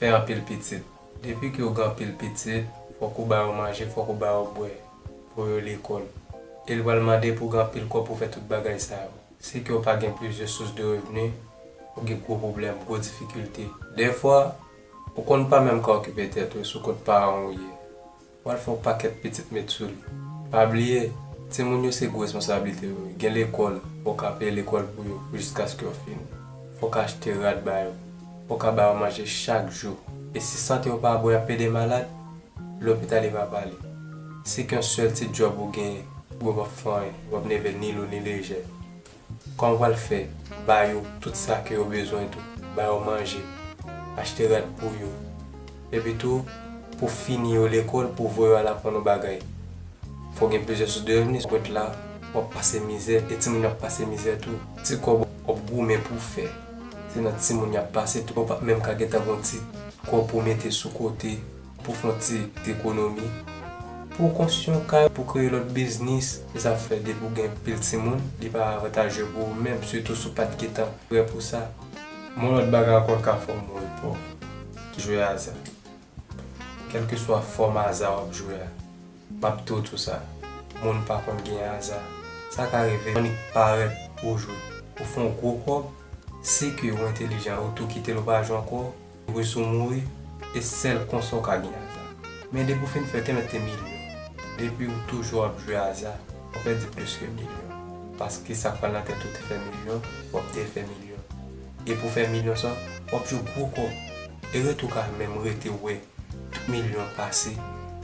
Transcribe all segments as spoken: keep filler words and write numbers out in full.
Fè anpil pitit. Depi ke w gen anpil pitit, fòk ou ba yo manje, fòk ou ba yo bwè, voye yo lekòl. E l pral mande pou w gen anpil kòb pou fè tout bagay sa yo. Si ke w pa gen plizyè sous de revni, w gen gwo pwoblèm, gwo difikilte. Dèfwa, ou konn pa menm ka okipe tèt ou, e sou kont paran w ou ye. W al fè yon pakèt pitit met sou li. Pa bliye, timoun yo se gwo responsablite yo ye. Gen lekòl, fò w ka peye lekòl pou yo jiskaske yo fini. Fò w ka achte rad ba yo. Fò w ka ba yo manje chak jou. E si sante yo pa bon, y ap plede malad, lopital e pa pale. Si ke yon sèl ti djòb ou genyen, ou p ap fè anyen, w ap neve ni lou ni lejè. Kòman w pral fè ba yo tout sa ke yo bezwen tou? Ba yo manje, achte rad pou yo. Epi tou, pou fini yo lekòl, pou voye yo al aprann yon bagay. Fò w gen plizyè sous de revni, w ret la, w ap pase mizè, e timoun yo ap pase mizè tou. Ti kòb w ap goumen pou w fè, se nan timoun y ap pase tou, w p ap menm ka gentan gen yon ti kòb pou w mete sou kote, pou w fè yon ti ekonomi, pou w konstwi yon kay, pou w kreye lòt biznis. Se sa k fè depi w gen pil timoun, li pa avantaje pou ou menm, sitou si w pa t gentan prè pou sa. Yon lòt bagay ankò k ka fè w mouri pòv, jwe aza. Kèlkeswa fòm aza w ap jwe a, m ap tou di w sa, moun pa konn gen aza. Sa ka rive, annik parèt ou jwe, ou fè yon gwo kòb, si ke ou entelijan, ou tou kite l, ou pa jwe ankò, Ris ou mouri, e sèl konsa w ka gen aza. Men depi w fin fè, te mèt te milyon. Depi w toujou ap jwe aza, w ap pèdi plis ke milyon. Paske sa k pral nan tèt ou te fè milyon, w ap te fè milyon. E pou fè milyon sa, w ap jwe gwo kòb. E rete w ka menm rete wè tout milyon pase.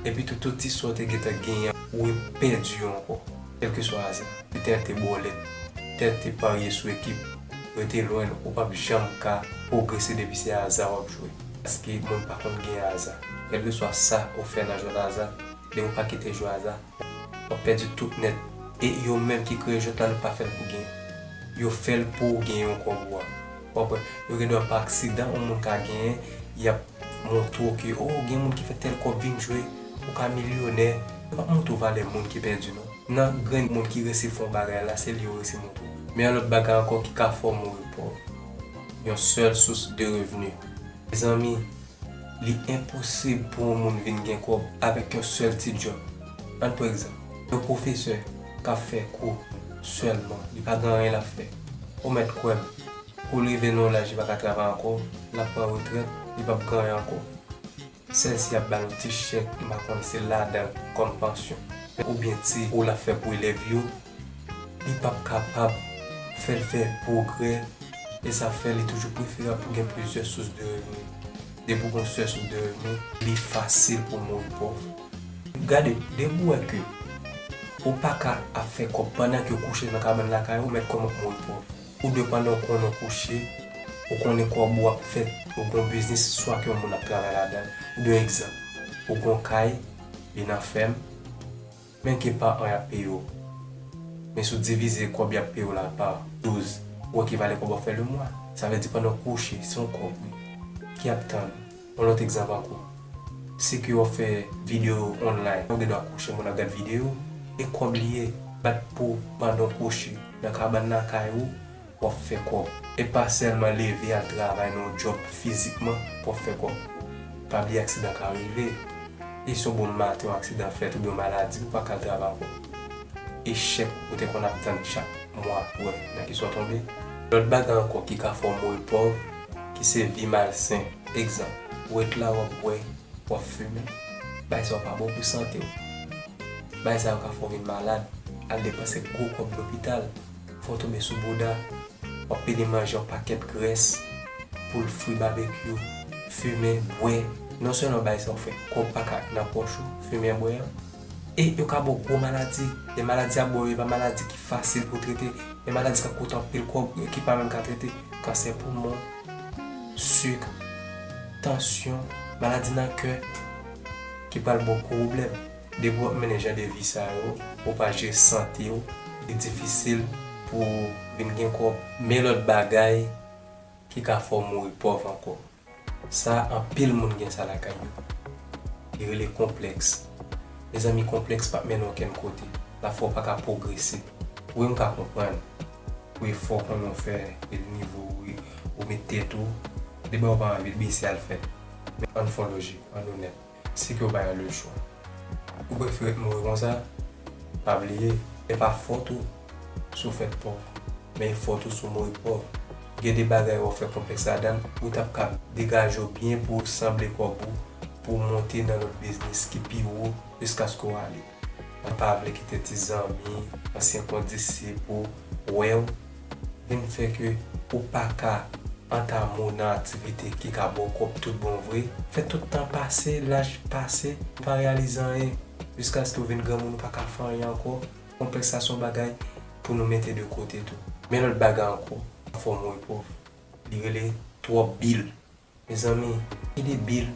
Epi tou, tout ti sa w te gentan genyen an, ou pèdi yo ankò. Kèlkeswa aza. Petèt te bòlèt, petèt te parye sou ekip, rete lwen l, ou p ap janm ka pwogrese depi se aza w ap jwe. Paske moun pa konn gen aza. Kèlkeswa sa ou fè nan jwèt aza, depi w pa kite jwe aza, w ap pèdi tout nèt. E yo menm ki kreye jwèt la, yo pa fè l pou genyen. Yo fè l pou w genyen yon kòb ou a. W ap wè, yo gen dwa pa aksidan, yon moun ka genyen, y ap montre w ke, o, gen moun ki fè tèl kòb vin jwe, ou ka milyonè. Yo p ap montre w valè moun ki pèdi, non. Nan grenn moun ki resi fè yon bagay la, se li yo resi montre w. Men yon lòt bagay ankò ki ka fè w mouri pòv. Yon sèl sous de revni. Mezanmi, li enposib pou yon moun vin gen kòb avèk yon sèl ti djòb. Ann pran egzanp, yon pwofesè k ap fè kou sèlman, li pa gen anyen l ap fè. Ou mèt kwè m, kou l rive nan yon laj li pa ka travay ankò, l ap pran retrèt, li p ap gen anyen ankò. Sèl si y ap ba l yon ti chèk, m pa konnen se ladan l kòm pansyon, oubyen ti kou l ap fè pou elèv yo, li p ap kapab fè l fè pwogrè, e sa fè li toujou preferab pou gen plizyè sous de revni. Depi w gen yon sèl sous de revni, li fasil pou w mouri pòv. Gade, depi w wè ke ou pa ka ap fè kòb pandan ke w kouche nan kabann lakay ou, ou mèt kòmanse mouri pòv. Ou dwe pandan w konnen w kouche, ou konnen kòb ou ap fèt, ou gen yon biznis, swa ke yon moun ap travay ladan l. Oubyen egzanp, ou gen yon kay, li nan fèm, men ke pa an y ap peye w. Men si w divize kòb y ap peye w la pa douz, ou wè ki valè kòb w ap fè lemwa. Sa vle di pandan w kouche, se yon kòb, wi, ki ap tann ou. Yon lòt egzanp ankò, si ke w ap fè videyo online, ou gen dwa kouche, moun ap gad videyo, e kòb li ye, bat pou pandan w kouche nan kabann lakay ou, w ap fè kòb. E pa sèlman leve al travay nan yon djòb fizikman pou w ap fè kòb. Pa bliye aksidan ka rive. E si yon bon maten yon aksidan fèt oubyen yon maladi, ou pa ka al travay ankò. Echèk ou te konn ap tann chak mwa, ou wè nan kisa w tonbe. Lòt bagay ankò ki ka fè w mouri pòv, ki se vi malsen. Egzanp, ou ret la w ap bwè, w ap fimen. Bagay sa yo pa bon pou sante w. Bagay sa yo ka fè w vin malad, al depanse gwo kòb lopital, fè w tonbe sou bouda, w ap pede manje yon pakèt grès, poul fri, babekyou, fimen, bwè. Non sèlman bagay sa yo fè kòb pa ka nan pòch ou, fimen, bwè an, e yo ka ba w gwo maladi. E maladi y ap ba w yo, e pa maladi ki fasil pou w trete, e maladi k ap koute anpil kòb, ki pa menm ka trete, kansè poumon, sik, tansyon, maladi nan kè, ki pral ba w gwo pwoblèm. Depi w ap mennen jan de vi sa yo, ou pa jere sante w, li difisil pou w vin gen kòb. Men lòt bagay ki ka fè w mouri pòv ankò. Sa, anpil moun gen sa lakay yo. Li rele konplèks. Mezanmi, konplèks p ap mennen okenn kote. L ap fè w pa ka pwogrese. Wi, m ka konprann. Pou efò w konnen w fè, e nivo w, ou met tèt ou, de bagay ou pa anvi, l bese al fèt. Men ann fè yon lojik, ann onèt. Si ke w pa gen lechwa, ou prefere mouri konsa, pa bliye, e pa fòt ou si w fèt pòv, men e fòt ou si w mouri pòv. Gen de bagay w ap fè konplèks ladan l, ou t ap ka degaje w byen pou w sanble kòb ou, pou w monte nan lòt biznis ki pi wo jiskaske w ale. Mwen pa vle kite ti zanmi, ansyen kondisip ou wè w vin fè ke ou pa ka antame w nan aktivite ki ka ba w kòb tout bon vre. Fè tout tan pase, laj pase, ou pa reyalize anyen. Jiskaske w vin granmoun, ou pa ka fè anyen ankò. Konplèks la se yon bagay pou nou mete de kote tou. Men lòt bagay ankò, fò mouri pòv. Li rele twòp bil. Mezanmi, kite bil,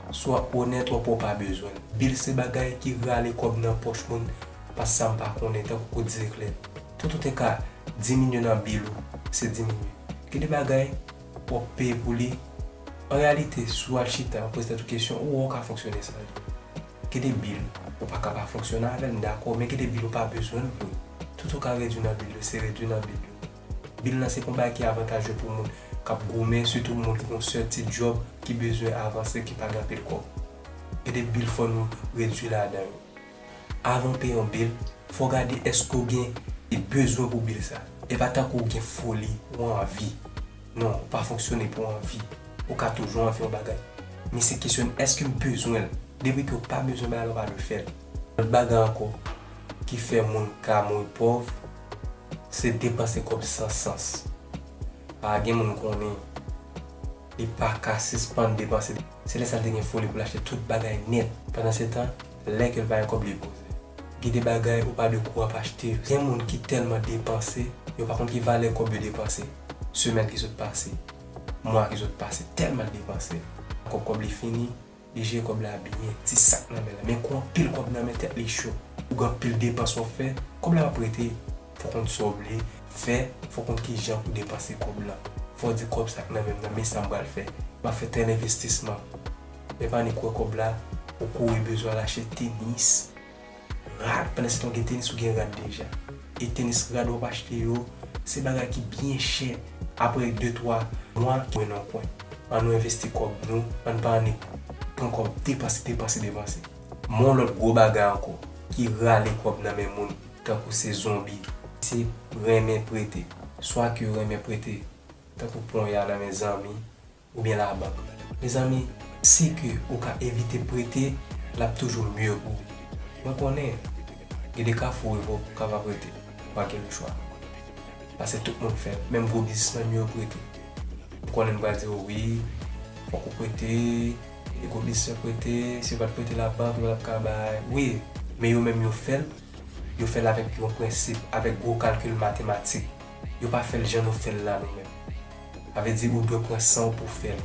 swa onèt, w ap wè w pa bezwen l. Bil se bagay ki rale kòb nan pòch moun, pa sa m pa konnen, tankou kout zeklè. Tout ou te ka diminye nan bil ou, se diminye. Gen de bagay, w ap peye pou li. An reyalite, si w al chita, w poze tèt ou kesyon, ou wè w ka fonksyone san li. Gen de bil, ou pa ka pa fonksyone avè l, m dakò, men gen de bil ou pa bezwen l vre. Tout ou ka redwi nan bil yo, se redwi nan bil yo. Bil lan se pa yon bagay ki avantaje pou moun k ap goumen, sitou moun ki gen yon sèl ti djòb ki bezwen avanse, ki pa gen anpil kòb. Gen de bil fò nou redwi ladan yo. Avan w peye yon bil, fò w gade èske w gen bezwen pou bil sa. E pa tankou w gen foli, ou anvi. Non, ou pa fonksyone pou anvi. Ou ka toujou anvi yon bagay. Men se kesyon èske m bezwen l. Depi ke w pa bezwen bagay la, ou pa dwe fè l. Lòt bagay ankò ki fè moun ka mouri pòv, se depanse kòb san sans. Pa gen moun konnen, li pa ka sispann depanse. Se lè sa l te gen foli pou l achte tout bagay nèt. Pandansetan, lè ke l pa gen kòb, li poze. Gen de bagay ou pa dwe kouri ap achte. Gen moun ki tèlman depanse, yo pa konn ki valè kòb yo depanse. Semèn ki sot pase, mwa ki sot pase, tèlman l depanse. Kòb, kòb li fini, li jere kòb la byen, ti sak nan men l. Men kou anpil kòb nan men, tèt li cho. Ou gen anpil depans w ap fè, kòb la p ap rete. Fò w konn sa w vle fè, fò w konn kijan pou depanse kòb lan. Fò w di kòb sa k nan men m nan, men sa m pral fè. M ap fè tèl envestisman. Men pa nik wè kòb la, ou kouri bezwen al achte tenis, rad, pandan se tan w gen tenis, ou gen rad deja. E tenis, rad w ap achte yo, se bagay ki byen chè. Apre de, twa mwa, ki nan yon kwen. Ann nou envesti kòb nou, ann pa annik pran kòb, depanse, depanse, depanse. Men yon lòt gwo bagay ankò, ki rale kòb nan men moun, tankou se zonbi, se renmen prete. Swa ke yo renmen prete, tankou ponya nan men zanmi, oubyen labank. Mezanmi, si ke ou ka evite prete, l ap toujou mye pou ou. Mwen konnen, gen de kafou ou rive ou ka pa prete, ou pa gen lechwa. Paske tout moun fè l, menm gwo biznismenn yo prete. M konnen nou pral di, wi, fòk ou prete, e gwo biznismenn prete, si yo pa t prete labank, yo pa t ap ka bay. Wi, men yo menm yo fè l, yo fè l avèk yon prensip, avèk gwo kalkil matematik. Yo pa fè l jan nou fè l la nou menm. Sa vle di ou dwe pran san w pou w fè l.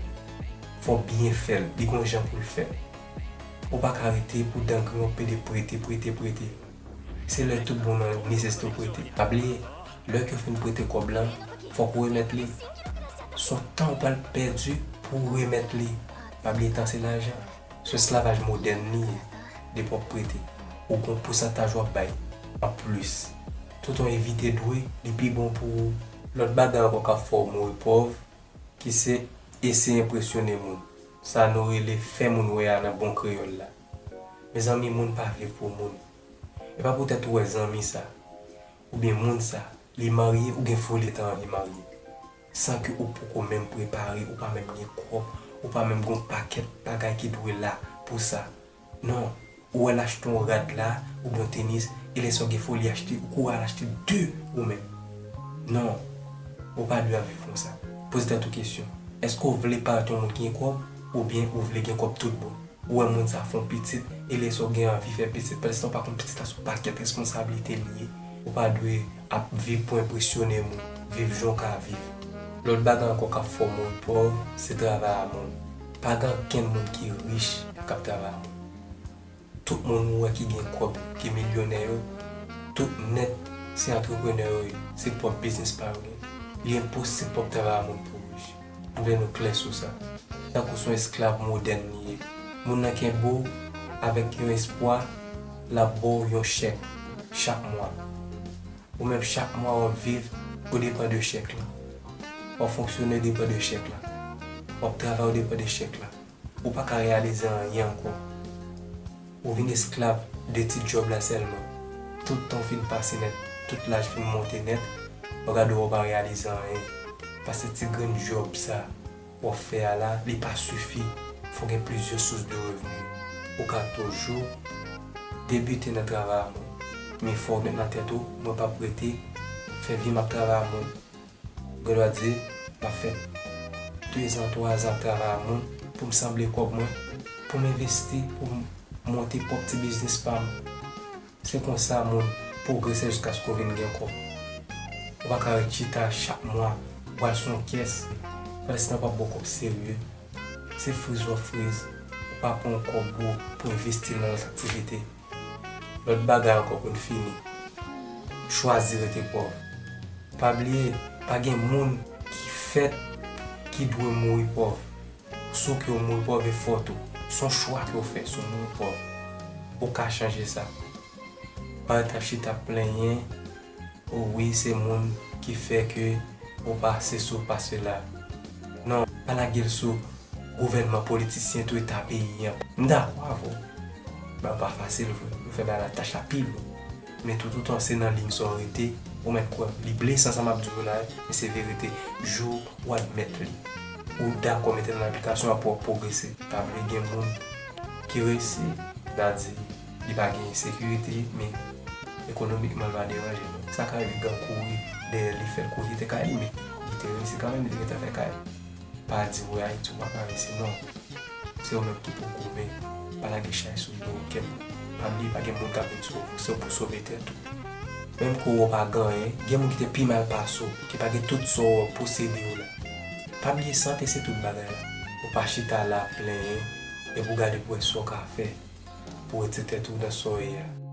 Fò w byen fè l, li gon jan pou l fèt. Ou pa ka rete pou dan grenn w pede prete, prete, prete. Se lè tout bon nan nesesite w prete. Pa bliye, lè ke w fin prete kòb lan, fòk ou remèt li. Se yon tan ou pral pèdi pou w remèt li. Pa bliye tan se lajan. Se esklavaj modèn li ye. Depi w ap prete, ou gen yon pousantaj w ap bay anplis. Tout yon evite dwe, li pi bon pou ou. Lòt bagay ankò k ap fè w mouri pòv, ki se eseye enpresyone moun. Sa nou rele fè moun wè a nan bon kreyòl la. Mezanmi, moun pa viv pou moun. E pa poutèt ou wè zanmi sa, oubyen moun sa, li marye, ou gen foli ta anvi marye. San ke ou poko menm prepare, ou pa menm gen kòb, ou pa menm gen yon pakèt bagay ki dwe la pou sa. Non, ou wè l achte yon rad la, oubyen yon tenis, e lè sa w gen foli achte, ou kouri al achte de ou menm. Non, ou pa dwe ap viv konsa. Poze tèt ou kesyon, èske w vle parèt yon moun ki gen kòb, oubyen ou vle gen kòb tout bon? Ou wè moun sa fè yon pitit, e lè sa w gen anvi fè pitit, pandan se tan w pa konn pitit la se yon pakèt responsablite li ye. Ou pa dwe ap viv pou enpresyone moun, viv jan w ka viv. Lòt bagay ankò k ap fè w mouri pòv, se travay a moun. Pa gen okenn moun ki rich k ap travay a moun. Tout moun ou wè ki gen kòb, ki milyonè yo, tout nèt se antreprenè yo ye, se pwòp biznis pa yo genyen. Li enposib pou w ap travay a moun pou w rich. M vle nou klè sou sa. Tankou se yon esklav modèn li ye. Moun nan kenbe w avèk yon espwa, l ap ba w yon chèk chak mwa. Ou menm chak mwa w ap viv o depan de chèk la. W ap fonksyone o depan de chèk la. W ap travay o depan de chèk la. ou pa ka reyalize anyen ankò. Ou vin esklav de ti djòb la sèlman. Tout tan w fin pase nèt, tout laj fin monte nèt, w ap gade w pa reyalize anyen. Paske ti grenn djòb sa w ap fè a la, li pa sifi. Fò w gen plizyè sous de revni. Ou ka toujou debite nan travay a moun. Men fò w met nan tèt ou, mwen p ap rete fè vi m ap travay a moun. Gen dwa di, m ap fè dezan, twazan ap travay a moun pou m sanble kòb mwen, pou m envesti, pou m monte pwòp ti biznis pa m. Se konsa moun pwogrese jiskaske w vin gen kòb. Ou pa ka ret chita chak mwa, w al sou yon kès, pandanstan w p ap ba w kòb serye. Se friz w ap friz, ou pa pran yon kòb ou pou envesti l nan lòt aktivite. Lòt bagay ankò pou n fini, chwazi rete pòv. Pa bliye, pa gen moun ki fèt ki dwe mouri pòv. Si w ke w mouri pòv, e fòt ou. Se yon chwa ke w fè, si w mouri pòv. Ou ka chanje sa. Pa ret ap chita ap plenyen, o wi, se moun ki fè ke ou pa sesi, ou pa sela. Non, pa lage l sou gouvènman, politisyen, tou eta peyi an. M dakò avè w. Bagay pa fasil vre. Yo fè bagay la tach la pi lou. Men toutotan se nan liy sa w rete, ou mèt kwè. Li blese sa m ap di w la, men se verite. Jou w admèt li, ou dakò mete l nan aplikasyon, apre w ap pwogrese. Pa bliye gen moun ki reyisi, n a di, li pa gen sekirite, men ekonomikman, l pa deranje non. Sa ka rive gang kouri dèyè li, fè l kouri, li te ka li, men li te reyisi kanmenm, li te gentan fè kay. Pa di, wi, Ayiti, ou pa ka reyisi, non. Se ou menm ki pou goumen. Pa lage chay sou do okenn moun. Pa bliye, pa gen moun k ap vin sove w, se ou pou sove tèt ou. Menm ke w wè w pa gen anyen, gen moun ki te pi mal pase w, ki pa gen tout sa w posede yo la. Pa bliye, sante se tout bagay la. Ou pa chita la ap plenyen, epi w gade pou wè sa w ka fè pou retire tèt ou nan sa w ye a.